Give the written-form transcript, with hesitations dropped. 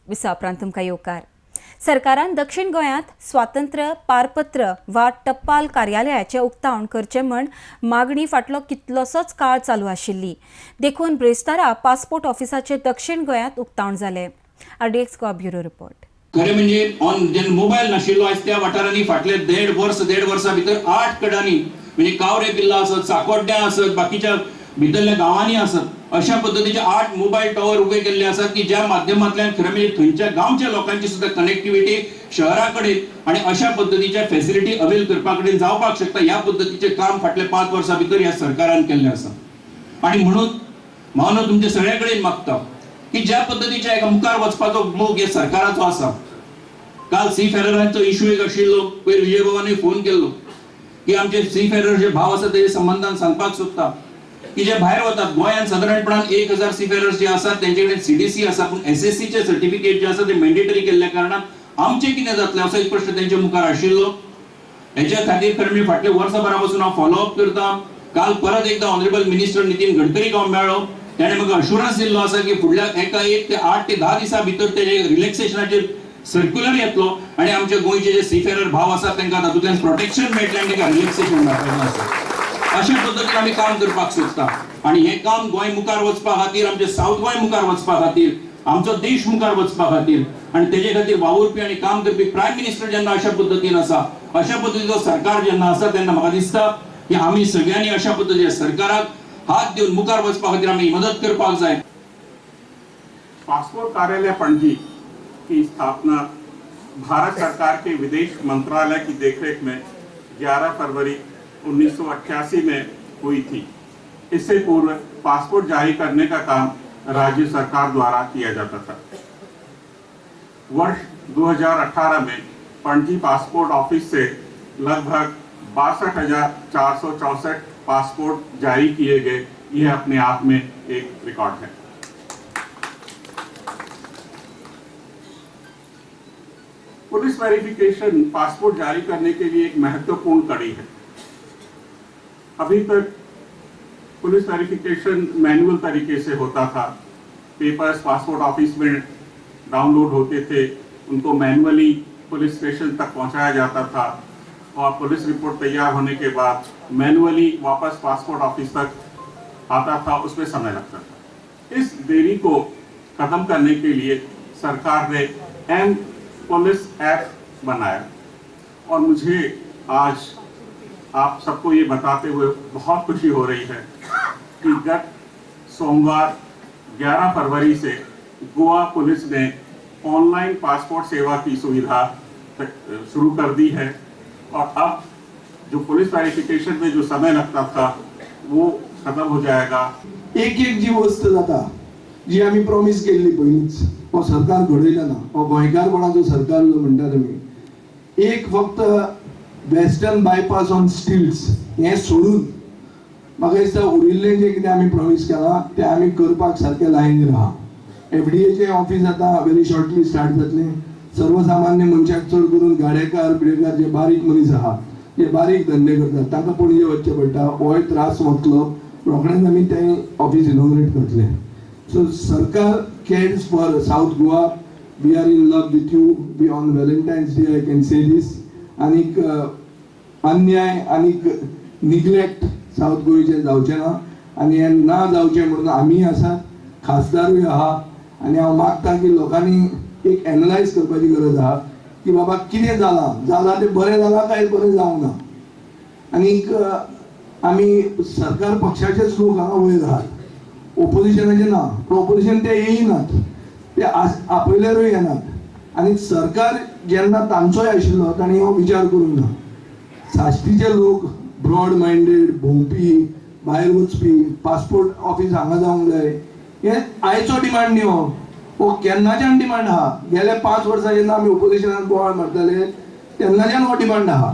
विसा उपरांत तुमकां येवकार. सरकारान दक्षिण गोंयांत स्वातंत्र्य पारपत्र वा टपाल कार्यालयाचें उक्तावण करचें म्हण मागणी फाटलो कितलोसोच काळ चालू आशिल्ली. देखून ब्रेस्तारा पासपोर्ट ऑफिसाचें दक्षिण गोंयांत उक्तावण जालें. RDX Goa bureau report. खरें म्हणजे ऑन जेन्ना मोबायल नाशिल्लो आयज त्या वाठारांनी फाटले देड वर्सा भितर 8 कडांनी म्हणजे कावरे किल्ला आसत, साकोड्ड्यां आसत, बाकीच्या भितरल्या गांवांनी आसत, अशा पद्दतीचे 8 मोबायल टॉवर उबे केल्ले आसात की ज्या माध्यमांतल्यान खरें म्हणजे थंयच्या गांवच्या लोकांची सुद्दां कनेक्टिविटी शहरा कडेन आनी अशा पद्दतीच्या फॅसिलिटी अवेल करपा कडेन जावपाक शकता. ह्या पद्दतीचें काम फाटल्या 5 वर्सां भितर ह्या सरकारान केल्लें आसा. आनी म्हणून हांव तुमच्या सगळ्या कडेन मागता की ज्या पद्दतीच्या एका मुखार वचपाचो मोग हे सरकाराचो आसा. काल सी फेररांचो इशू एक आशिल्लो, पयर विजय बाबानूय फोन केल्लो की आमचे सी फेरर जे भाव आसा तेजे संबंदान सांगपाक सोदता की जे भायर वतात. गोंयांत सादारणपणान 1000 सी फेरर्स जे आसात तेंचे कडेन सीडीसी आसा, पूण एसएससीचे सर्टिफिकेट जे आसा ते मॅन्डेटरी केल्ल्या कारणान आमचें कितें जातलें असो एक प्रश्न तेंच्या मुखार आशिल्लो. हेच्या खातीर खरें म्हणजे फाटल्या वर्सभरा पासून हांव फॉलोअप करता. काल परत एकदा ऑनरेबल मिनिस्टर नितीन गडकरीक हांव मेळ्ळो, ताणें म्हाका अश्युरन्स दिल्लो आसा की फुडल्या 1 ते 8 ते 10 दिसां भितर तेजे रिलॅक्सेशनाचेर सर्क्युलर येतलो आनी आमच्या गोंयचे जे सीफेरर भाव आसात तांकां तातूंतल्यान प्रोटेक्शन मेळटलें आनी तांकां रिलॅक्सेशन मेळटलें आसा. अशा पद्दतीन आमी काम करपाक सोदता आनी हें काम गोंय मुखार वचपा खातीर, आमचें सावथ गोंय मुखार वचपा खातीर, आमचो देश मुखार वचपा खातीर आनी तेजे खातीर वावुरपी आनी काम करपी प्रायम मिनिस्टर जेन्ना अशा पद्दतीन आसा, अशा पद्दतीचो सरकार जेन्ना आसा तेन्ना म्हाका दिसता की आमी सगळ्यांनी अशा पद्दतीच्या सरकाराक हात दिवन मुखार वचपा खातीर आमी मदत करपाक जाय. पासपोर्ट कार्यालय पणजी की स्थापना भारत सरकार के विदेश मंत्रालय की देखरेख में 11 फरवरी 1988 में हुई थी. इससे पूर्व पासपोर्ट जारी करने का काम राज्य सरकार द्वारा किया जाता था. वर्ष 2018 में पणजी पासपोर्ट ऑफिस से लगभग 62,464 पासपोर्ट जारी किए गए. यह अपने आप में एक रिकॉर्ड है. पुलिस वेरिफिकेशन पासपोर्ट जारी करने के लिए एक महत्वपूर्ण कड़ी है. अभी तक पुलिस वेरिफिकेशन मैनुअल तरीके से होता था. पेपर्स पासपोर्ट ऑफिस में डाउनलोड होते थे, उनको मैनुअली पुलिस स्टेशन तक पहुंचाया जाता था और पुलिस रिपोर्ट तैयार होने के बाद मैनुअली वापस पासपोर्ट ऑफिस तक आता था, उसमें समय लगता था. इस देरी को खत्म करने के लिए सरकार ने एम पुलिस ऐप बनाया और मुझे आज आप सबको ये बताते हुए बहुत खुशी हो रही है कि गत सोमवार 11 फरवरी से गोवा पुलिस ने ऑनलाइन पासपोर्ट सेवा की सुविधा शुरू कर दी है और अब जो पुलिस वेरिफिकेशन में जो समय लगता था वो खत्म हो जाएगा. एक एक जी वस्त जाता जी आमी प्रॉमीस केल्ली पयलींच, हो सरकार घडयलो ना, हो गोंयकारपणाचो सरकार जो म्हणटा तुमी, एक फक्त वेस्टर्न बायपास ऑन स्टिल्स हें सोडून म्हाका दिसता उरिल्लें जें कितें आमी प्रॉमीस केलां तें आमी करपाक सारकें लायनीर आहा. एफडीएचें ऑफीस आतां व्हेरी शॉर्टली स्टार्ट जातलें. सर्वसामान्य मनशाक चड करून गाडेकार बिडेकार जे बारीक मनीस आहा, जे बारीक धंदे करतात तांकां पणजे वचचें पडटा, होय त्रास वतलो. रोखडेंच आमी तें ऑफीस इनॉग्रेट करतले. सो सरकार cares for South Goa. We are in love with you. We on Valentine's Day I can say this. आनीक अन्याय आनीक निग्लेक्ट सावथ गोंयचें जावचें ना आनी हें ना जावचें म्हणून आमीय आसात, खासदारूय आहा आनी हांव मागता की लोकांनी एक एनलायज करपाची गरज आहा की बाबा कितें जालां, जालां तें बरें जालां काय बरें जावंक ना. आनीक आमी सरकार पक्षाचेच लोक हांगा वयर आहात, ओपोजिशनाचे ना. पूण ओपोजिशन ते येयनात, ते आपयल्यारूय येनात. आनी सरकार जेन्ना तांचोय आशिल्लो तांणी हो विचार करूंक ना. साश्टीचे लोक ब्रॉड मायंडेड, भोंवपी, भायर वचपी, पासपोर्ट ऑफीस हांगा जावंक जाय, हें आयचो डिमांड न्ही, हो केन्नाच्यान डिमांड आहा. गेल्या 5 वर्सां जेन्ना आमी ओपोजिशनान बोवाळ मारताले तेन्नाच्यान हो डिमांड आहा.